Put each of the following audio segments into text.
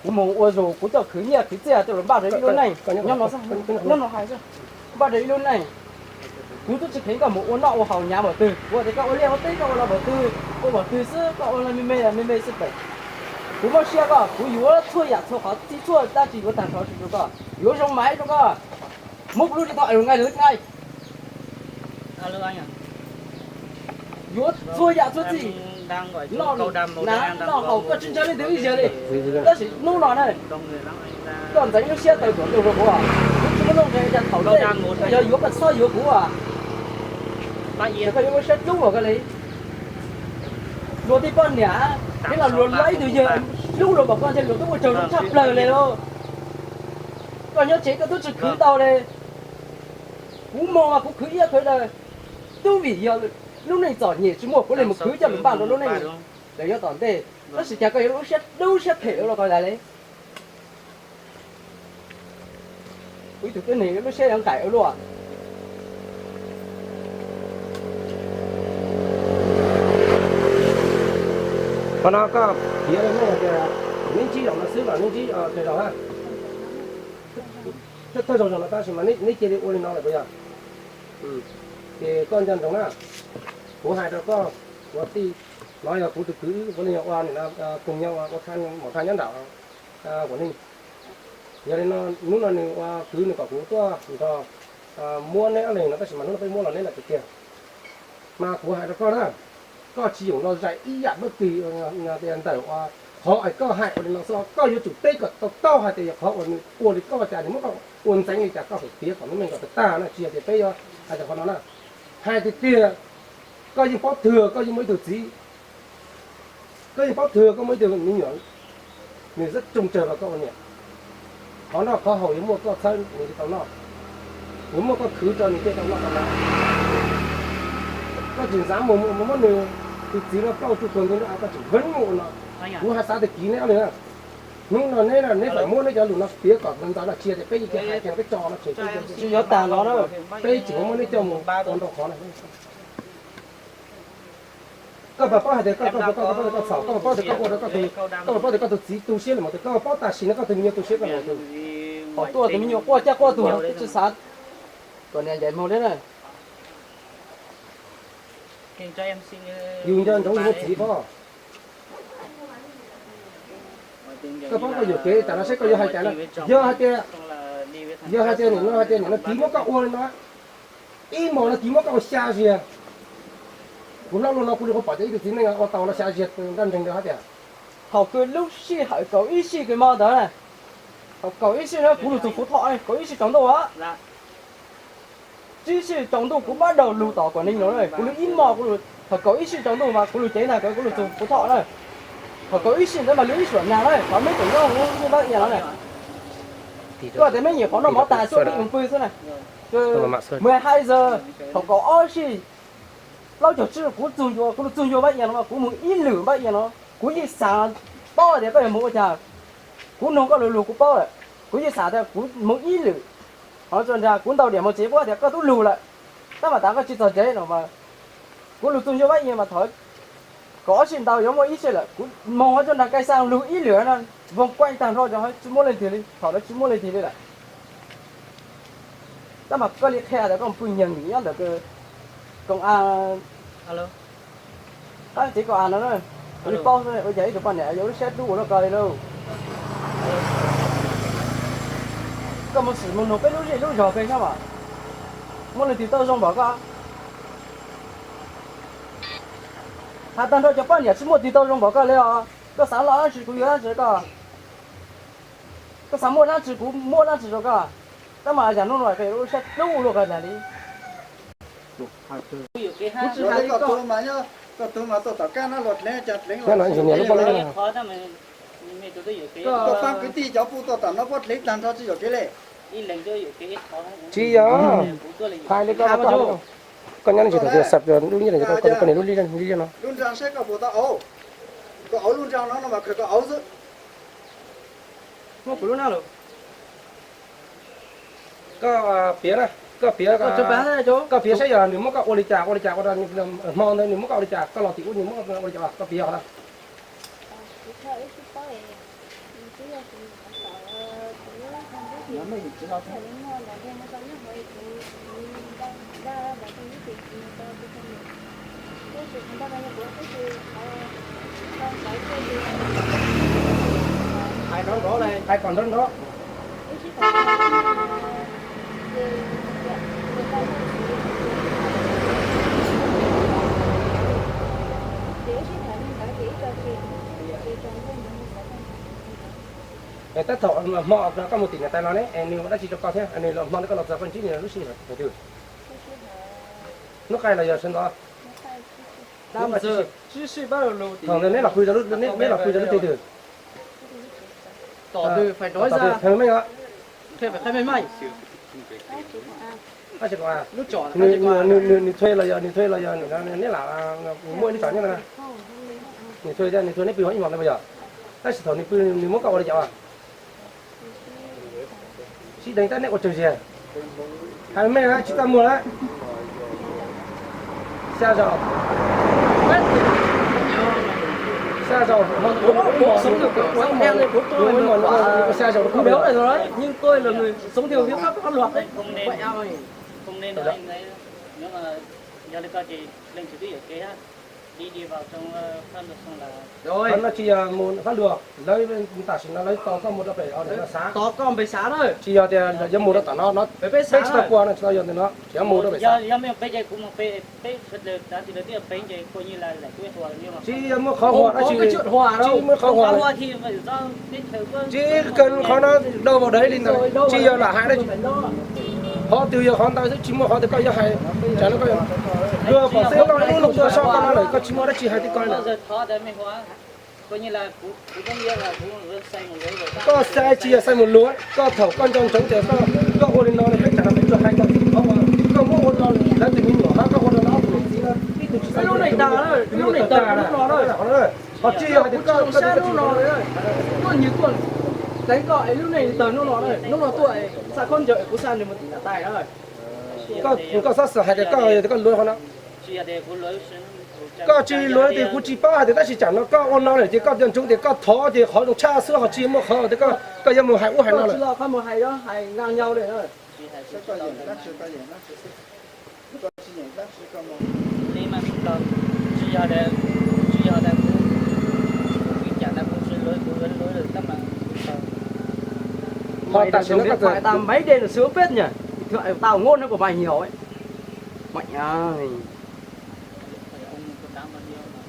Kuv mus ua zus, kuv coj khwv nyiaj khwv txiaj coj los npaj rau ib lub neej. Nyob no, nyob no hais, npaj rau ib lub neej. Kuv twb tsis kheev koj mus ua noj ua haus hnyav npaum twg. Kuv tias koj ua liaj ua teb koj ua los npaum twg, ua npaum twg xwb, koj ua los me me me me xwb pem. Kuv muab siab koj, kuv yuav txhua yam txhua qhov txhij txhua dab tsi yuav tag nrho rau koj, yuav zoo maiv rau koj. Muab kuv lub ris tau nqaij lawv nqaij. Yuav txhua yam txhua txhij, noj, hnav noj haus koj tsis ntshai leej twg ib zaug li. Tab sis hnub no na, koj ntxeev lub siab tawm tuam tus rau kuv, kuv tsis muaj nuj nqis cas thaum ntej, yog yuav koj txhob yuav kuv. Koj yuav lub siab dub npaum koj li, luag tej poj niam thiab los luag ib tug yawg hlub luag npaum koj ntshe luag twb ua tsaug zog tshaj plaws li lauj. Koj nyob tsev koj twb tsis khwv tau li. Kuv moog mas kuv khwv iab khwv daw, twb vim yog lub neej txom nyem tsis muaj kuv li mus khwv coj lug npaj rau lub neej los yuav tom ntej. Tab sis cas koj yuav lub siab dub siab phem ua luaj koj tas li. Kuv ib tug tib neeg lub siab yuav nqaim ua luaj. Qhov no koj piav rau nej hais tias neb ntsib zaum no xwb los neb ntsib tsawg zaus na? Thawj zaug zaum no tab sis mas neb cia li ua li no lawm puas yog? Ces koj nco ntsoov na, kuv hais rau koj, ua tij, no yog kuv tus kwv, kuv li yog ua nim no koog nyob ua ua maum thaj nyob nram Quảng Ninh. Yog li no hnub no nws ua kwv nws kom kuv tuaj nrog muab neb ob leeg no tab sis mas hnub no peb muab los neb lawm tiag tiag. Mas kuv hais rau koj na, koj tsis yoom los zais ib yam npab kis ntawm qhov uas koj hais ua li no xwb, koj yuav tsum teb kom tau taub hais tias yog qhov uas nws ua li koj cas, nws muab koj ua ntxeev li cas, koj piav kom meej meej kom tag tag na, tsis yog tias peb yuav hais tias qhov no na. Hais tiag tiag, koj yeej paub twg koj yeej muaj ib tug txiv, koj yeej paub twg koj muaj ib tug me nyuam, nws rất trông chờ rau koj ua niam. Qhov noj qhov haus yuav muaj koj txhawb nws thiaj tau noj, yuav muaj koj khwv rau nws thiaj tau noj tau na. Koj tsis xav mus muab nws tus txiv no pauj tsuj tuag nti, koj tseem veev mus ua no. Kuv hais xav tag kis neb ob leeg, hnub no neb, neb mam muab neb cov lus no piav kom ntxaws no, tsis yog tias peb yeej hais tias peb tso no, tsis yog tag no na, peb tseem muab neb coj mus ua ntau qhov no. Koj puas paub hais tias koj, koj, koj, koj paub tias koj txhaum, koj puas paub tias koj ua rau koj tus, koj puas paub tias koj tus txiv tu siab li mus, tias koj puas paub tam sim no koj tus me nyuam tu siab koj tus. Thaum tuaj tus me nyuam quaj caj quaj tuag twb tsis xav kom niam ncaim moog li na. Yus nco ntsoov yus tus txiv pob. Koj paub koj yuam kev tas no seb koj yuav hais cas na. Yog hais tias, yog hais tias nim no hais tias nim no txiv muab koj ua li no, ib hmos no txiv muab koj ua xya ziag. Kuv hnub no kuv li kuv pom tias ib tug txiv neej ua tau no xya ziag nraj nreeg rau hais tias. Thaum kws lub sij hawm kaum ib sij kws mo ntawd, thaum kaum ib sij no kuv lug txug Phú Thọ, kaum ib sij tsaus ntuj, tsib sij tsaus ntuj kuv pab daug lug tom Quảng Ninh no, kuv lug ib hmos kuv lug, thaum kaum ib sij tsaus ntuj mas kuv lug cev ntag kuv lug txug Phú Thọ na. Thaum kaum ib sij ntawd mas lug ib suam nag na, qhov meb tseem nyob huv Vaj Iab no na. Koj tias meb nyiam qhov noj mov tag cuaj peb mus pw xwb na. Mười hai giờ, thaum kaum ob sij plaub caug tsib kuv txug ncua, kuv lug txug ncua Vaj Iab no, kuv mus ib lwm Vaj Iab no, kuv yeej xav paub tias koj yuav mus ua cas. Kuv noog koj lug lug kuv paub lawm, kuv yeej xav tias kuv mus ib lwm, ho tsuas nrag kuv ntau diam mus tsev kuv tias koj tub lug lawm, tab mas tas koj tsis txog tsev no mas. Kuv lug txug ncua Vaj Iab mas thaum kaum ob sij ntau yuav muaj ib sij lawm, kuv moog ho tsuas nrag kai xaa lug ib lwm no, voog kuaj tag nrho cov tsis muaj leej twg li, thaum ntawd tsis muaj leej twg li lawm. Tab mas koj li qhia tias koj pw nyeeg nyob ntawm kws koom a, qab tsev koom a no na, kuv li paub xwb ua cas ib tug poj niam yuav lub siab dub ua luaj ko li lauj. Koj mus sim mus nug peb lub zej lub zog peb saib mas muaj leej twg tau zoo npaum koj. Has tag nrho cov poj niam tsis muaj twg tau zoo npaum koj li os. Koj xav loj dab tsi kuv yuav dab tsi rau koj. Koj xav muaj dab tsi kuv muab dab tsi rau koj. Tab mas yam hnub no koj yuav lub siab dub ua luaj ko tas li. Koj tus mas, koj tus mas tuaj tom kab no luag dleev cas dleev los. Koj faaj kwv tij cov puj tuaj tom no puab dleev tag nrho tsis yuam kev li. Tsis yog, hais li koj, koj nyob ne tsis thaum twg xav lub nyiaj ne koj, koj niam lub liaj no. Lub nra saib koj puas tau auv. Koj auv lub nra no no mas khaws koj auv xwb. Muab kuv lub na los. Koj piav na, koj piav, koj piav saib yog nws muab koj ua li cas ua li cas ua rau hmo ntawd nws muab koj ua li cas, koj los tim ub nws muab koj ua li cas, koj piav qhov no. Hais nrov nrov, hais kom nrov nrov. Tab thaum hmo no koj mus tim niam tais los ne, nws ua dab tsi rau koj thiab, nws los hmo no koj los txog koj ntsib nws lub sij hawm twg? Hnub qaij los yog sawv ntxov? Thaum ntawd neb los pw, neb los pw rau lub twg? Tom twg? Pheej meej os. Nws thuê los yog, nws thuê los yog neb lam muaj ib lub tsov nyob na? Nws thuê thiab, nws thuê neb pw hauv ib hmos no puas yog? Tab sis thaum nws pw nws muab koj ua li cas? Sib deev tab neb ua tsawg ziag? Hais meej na, tsis txaj muag na. Xya zaus. Xya zaus, ua xya zaus rau kuv. Qhov no tsis yog mus fab luag, lawv tam sim no lawv tos koj mus rau pem o no xav. Tsis yog tias yuav mus rau tom no no, peb tsis tau kua no, tsis tau yog ntawm no, tsis yog mus rau pem xav. Tsis yog muaj qhov huam dab tsi, tsis muaj qhov huam, tsis kawg qhov no dau vau dawv li ntawd, tsis yog lam hais dab tsi. Qhov twg yog qhov ntawd xwb, tsis muaj qhov twg koj yuav hais. Tsam no koj, luag pom xeeb koj lub lub tuaj soj koj no lawm, koj tsis muaj dab tsi hais tias koj lawm. Koj xav tsis yog xav mus luag, koj thaum koj nco ntsoov tias koj ua li no, peb tsam no peb tsuas hais koj txij qhov uas koj muab ua rau lawv tus me nyuam hab, koj ua rau lawv ob tug niam txiv no ib tug tsis xav. Lub neej tag, lub neej tag, qhov tsis yog hais tias koj, koj sab hnub no, koj nyias tuaj teev koj es lub neej tag hnub no, hnub no tuaj xa khaub ncaws es kuv xa nws mus tim niam tais na. Koj xob xav hais tias koj, koj luag qhov no. Koj tsis luag tias kuv tsis paub hais tias, tab sis tsam no koj ua no lawm ces koj nco ntsoov tias koj thov ces qhov zoo tshaj xwb, ho tsis muaj qhov tias koj yuav mus hais ub hais no lawm. Ho tam sim no koj txawm, mày đen là sướng phết nhỉ? Bình thường tao ngốt nó của mày nhiều ấy. Mày ơi.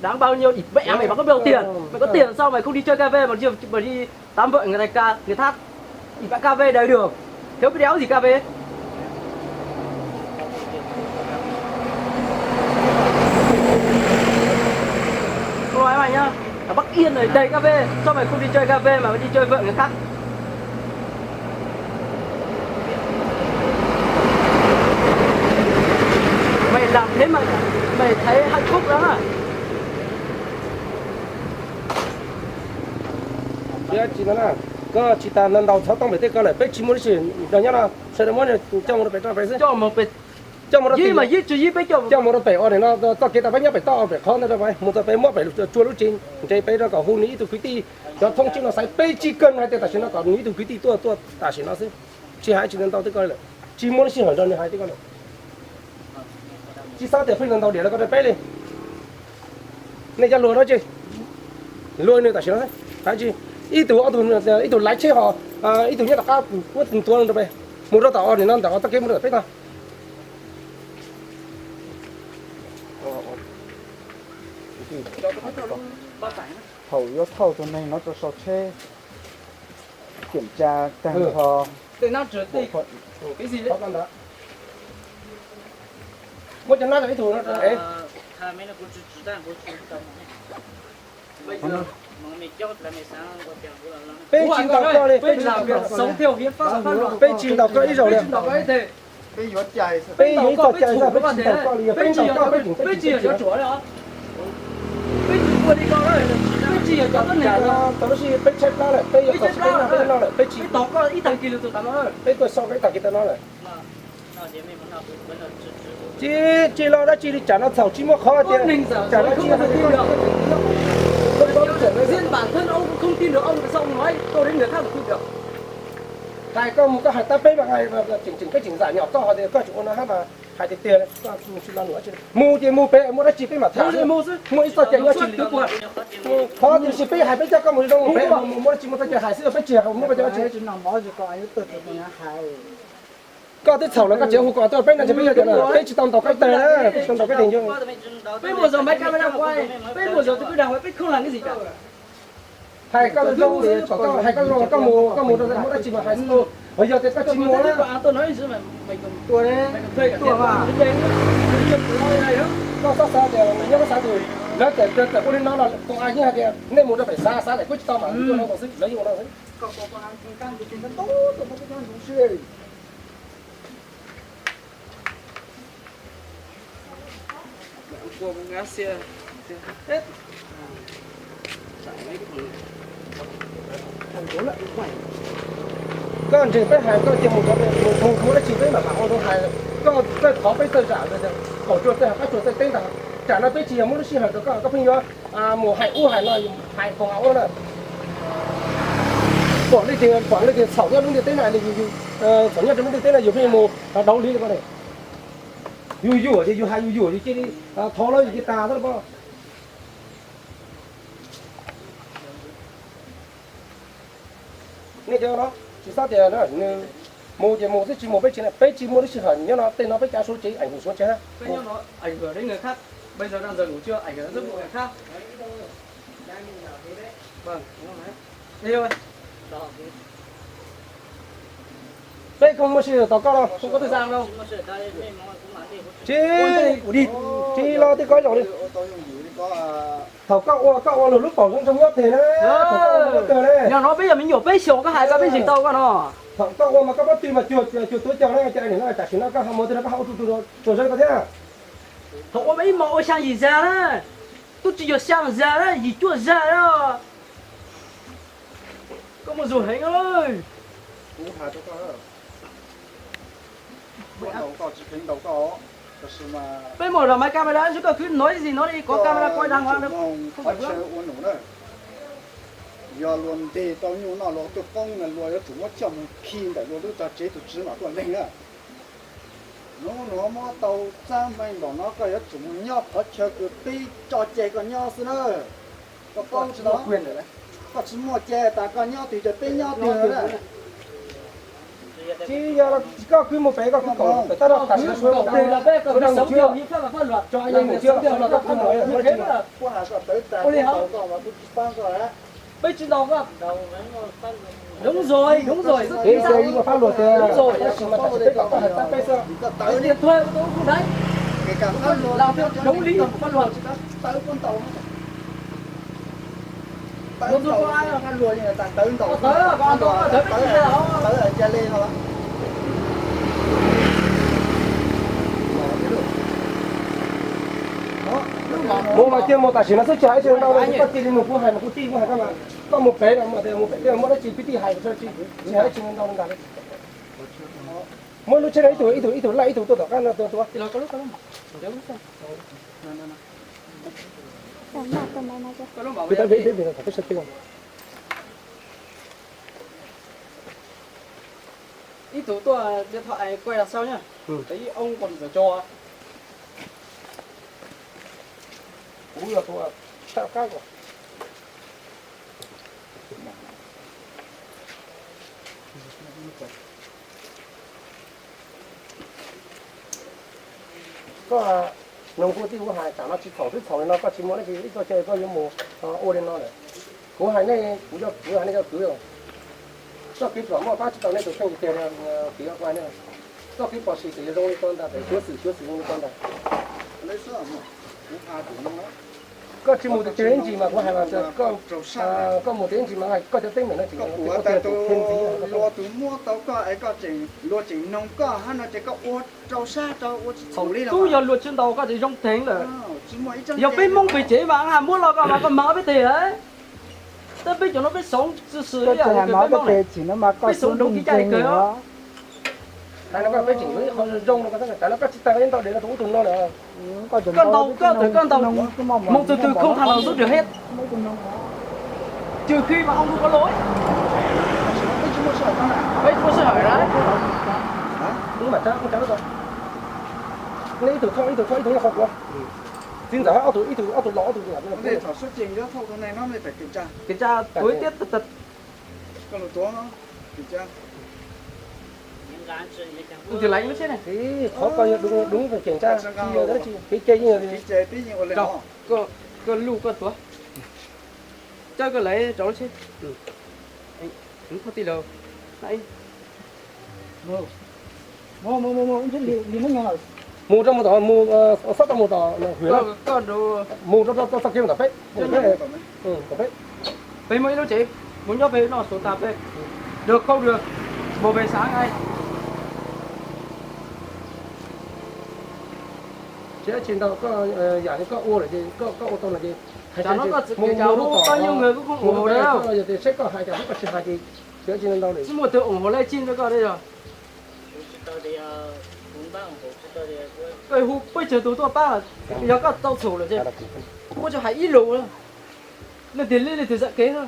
Đáng bao nhiêu? Ỉ mẹ mày mà có bao tiền. Mày có tiền sao mày không đi chơi cà phê mà đi, mà đi tám vợ người ta ca, người khác ỉ mẹ cà phê đầy đường. Thiếu cái đéo gì cà phê. Tôi nói mày nhá, ở Bắc Yên này đầy cà phê, sao mày không đi chơi cà phê mà mày đi chơi vợ người khác? Mày làm thế mà mày thấy hạnh phúc lắm à? Koj tsis tas ntaus xov tooj pem tej ko lawm, peb tsis muaj lub sij hawm nyob no, sawv daws muab coj mus rau pem rau pem xwb. Coj mus rau pem ua no, txoj kev tas peb nyob pem toj pem qhov ntawd rau pem, mus txog pem muab pem tsuas lub tsev ntse pem rau kom hu nws ib tug kwv tij cov thoob tsib no xaiv, peb tsis kawg hais tias tam sim no kom nws ib tug kwv tij tuaj tuaj tam sim no xwb. Tsis hais tsis ntau tej ko lawm, tsis muaj lub sij hawm nrog nws hais tej ko lawm. Tsis xav tias pheej ntau diam los ko rau peb li. Nej cov luag dab tsi? Luag nws tam sim no, hais tsis, ib tug ob tug, ib tug laiv tsheb ho, ib tug nyob tom qab muab tus ntua rau pem, mus rau tom o nim no ntawm o txoj kev mus rau peb tog. Thaum yuav thauj tus neeg no rau saum tsheb, kiểm tra tag nrho. Muab cov nab rau ib tug no. Peb tsis ntaus koj li, peb tsis ntaus koj, peb tsis ntaus koj ib zaug li. Peb yuav ib txoj cai xwb, peb tsis ntaus koj li, yog peb ntaus koj peb tseem, peb tsis ntaus koj. Peb tsis ua li ko, peb tsis yog cov tib neeg no, tau lub sij peb tshaib plab lawm, peb yuav kom peb noj peb noj lawm, peb tsis, peb tuaj so koj ib tag kis tas no lawm. Tsis, tsis los dab tsi li, tsam no txhaum tsis muaj qhov tias, tsam no tsis muaj qhov tias. Riêng bản thân ông cũng không tin được ông, tại sao ông nói tôi Hais koj mus koj hais tab peb mas tseem tseem peb tseem zam nyom koj hais tias koj tsis ua no hab mas hais tiag tiag, mus ces mus pem muaj dab tsi peb mam tham, muaj ib txoj cai nyob tsis li. Qhov tiam sis peb hais peb coj koj mus zoo pem muaj dab tsi muaj txoj cai hais xwb, peb tsis hais muaj dab tsi. Koj twb txhaum lawm koj tseem hu kom tuaj peb no ces peb yog tias peb tsis tau ntaus koj tag, peb tsis tau ntaus koj tag. Peb muaj zog maiv kab maiv dab, peb muaj zog twb kwv dag, peb khooj lag ib ntsis cas. Hais koj zoo xwb, kom koj hais koj zoo, koj mus koj mus rau muaj dab tsi mas hais xwb. Yog tias koj tsis mus na, koj xav xav tias nyob koj xav tus, lawv txawm ua li no los koom a yeej hais tias nej mus rau pem xav xav lawm kuj tsis tau mas ua no xwb, lawv yeej ua no xwb. Koj ntseeg peb hais koj cia mus, mus mus dab tsi peb mam mam ua rau hais. Koj txawj thov peb txawj zam, kaum tsua txawj hais pab tsua txawj teb ntag. Tsam no peb tsis yog muaj lub sij hawm rau koj, koj pheej yuav mus hais ub hais no, hais koom ua na. Pom leej twg, pom leej twg txhaum nyob lub ntiaj teb na, txhaum nyob rau lub ntiaj teb na yus pheej mus dauv liv li ko ne. Yus yuam ces yus hais yus yuam yus cia li thov los yus cia li tas xwb los. Nej cov no tsis txhob tias nws mus ces mus xwb, tsis mus peb tsis, peb tsis muaj lub sij hawm nyob no, tej no peb cav suav tsev, ảnh hưởng suav tsev. Peb không muaj sij hawm tos koj no. Tsis, tsis los tej koj zaum li. Thaum koj ua koj ua luag lub paum zoo zoo nyob pem na. Yog no peb yog me nyuam peb xyoos koj hais koj peb ntseeg tau koj no. Thaum koj ua mas koj pob tw mas cuag cuag tuav cos na, cas nim no tam sim no koj ho mus tej no koj ho ua tsuag tsuag zog koj thiab. Thaum ua mas ib hmos ua xya yim zag na, twb tsis yog xya zag na, yim cuaj zag na. Koj muaj zug heev. Peb muaj los maiv camera, koj kwv no ib zig no li, kov camera koj dag. Yog luag ntes tau nyuj noj luag tuaj poob na, luag yuav tsum muab coj mus khi ntawm luag lub tsev, tus tswv mam tuaj leeg na. Hnub no muab tau txaj meej npaum no koj yuav tsum mus nyob qhov chaw kws peb tso cai koj nyob xwb na. Koj paub tsis tau, koj tsis muaj cai tas koj nyob twg ces peb nyob twg na. Tsis yog koj kwv mus pem koj kwv kaum pem tab laj tam sim no suav mus, suav dag mus tsis, suav dag mus tsis, koj kwv mus, peb tsis ntaus koj. Đúng rồi, đúng rồi, xwb, ib muaj pab luag tias, tab sis mas tam sim peb kom koj hais tab peb xwb. Mus mas cia mus tam sim no xwb, tsis hais ib txhia ntau, koj cia li mus kuv hais mas kuv tij kuv hais koj mas, koj mus pem no mus pem tej muaj dab tsi peb tij hais, tsis hais ib txhia ntau li ntag. Muab lub tsheb no ib tug ib tug ib tug laj ib tug tuaj tom qab no tuaj tuaj. Ib tug tuaj, điện thoại quay đằng sau nhá. Để ông còn dở trò. Kuv yog tus tshaj qab. Koj, noog kuv tij kuv hais, tam no tsis txhaum twb txhaum li no, koj tsis muaj dab tsi ib txoj cai koj yuav mus ua li no lawm. Kuv hais nej, kuv yog kuv hais nej cov kwv, txoj kev pluam muaj pab tsis tau nej tus kheej tiag tiag, kev ua nej, txoj kev pom sim ces yuav zoo li ko ntag, xyuav xwm xyuav xwm zoo li ko ntag. Koj tsis mus tiag tiag ib ntsis mas kuv hais mas, koj mus tiag ib ntsis mas koj cov teeb meem no tsis, luag tus muab tau koj es koj tseem, luag tseem noog koj hab no ces koj ua rau sab rau ua tsis txhaum li. Tub yog luag tsis ntaus koj ces zoo theev lawm. Yog peb Hmoob pem tsev mas muab los koj mas koj mag peb teg. Tab peb cov no peb xoov txwj xwm li, peb xoov rau kev cai kawg. Hais no koj peb tseem yuav ib qho zoo zoo no, tam no koj tsis tag ib ntau dev no tus ub tus no lawm. Koj ntaus koj txawm koj ntaus, moog txug twg khooj thaam laus xub riam hib. Cws khi mas oo nkaus koj lub. Peb tsis muaj sij hawm na. Ib tug thauj ib tug thauj ib tug nyob qhov kuv. Txiv ntxawm ob tug, ib tug ob tug laus ob tug. Thaum sub ces yuav thauj tus neeg no nej pem kev tsa. Kev tsa tuav ib tiab tag. Koj los tuav no, kev tsa. Tus laiv lub tsheb ne. Qhov koj yog dub kev tsa, kev ce yeej, koj lub koj tuav. Coj koj laiv rau lub tsheb. Thauj tij laug. Mus rau mus tom, mus, xob rau mus tom, mus rau txoj kev mus tom peb. Peb muaj ib lub tsev, mus nyob pem no xus tas peb, dua kauj dua, mus pem xav nqaij. Tsis dab tsi ntau, koj yam li koj ua lawm ces koj ua tau lawm ces hais, koj nyuj nws kuj khoom ua hauv li. Yog tias seb koj hais tias koj tsis hais ces tsis dab tsi ntau li. Tsis muaj tus ủng hộ li tsis ntau koj li yog. Koj hu peb caug tus tuaj pab, yog koj tau txhum lawm ces muab tso hais ib lus, leej twg li leej twg txoj kev xwb.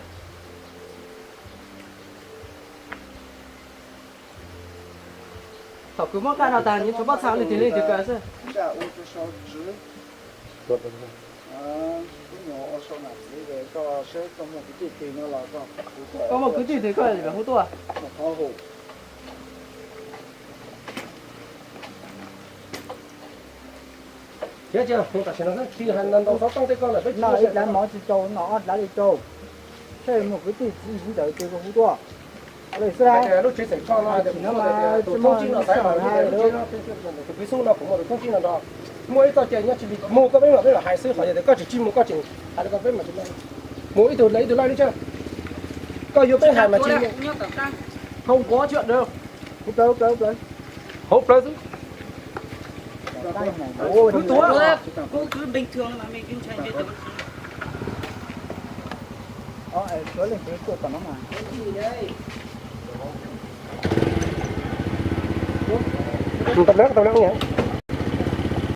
Thaum kuv muab nqaij no tag nws tshuav pob txha leej twg li leej twg kaw xwb. Koj muaj kwv tij twg koj hu tuaj. Thiab tsis, tam sim no tsis hais ntau xov tooj tej koj lawm, peb no ib dlav mov tsis rau no ob dlav li rau. Seb muaj kwv tij txiv ntxawm twg koj hu tuaj. Lub tsev xeem kho no tus thoob tsib no xaiv los tus kwv xub no kuv muaj tus thoob tsib no nrog. Muaj ib txoj cai nyob tsis li mus koj peb mam peb mam hais xwb, qhov yog tias koj tsis tsis mus koj tseem hais rau koj peb mam tsis mus. Mus ib tug ib tug laij li tsa. Koj yuav peb hais mas tsis, hauv plawv xwb. Tau lawm, tau lawm.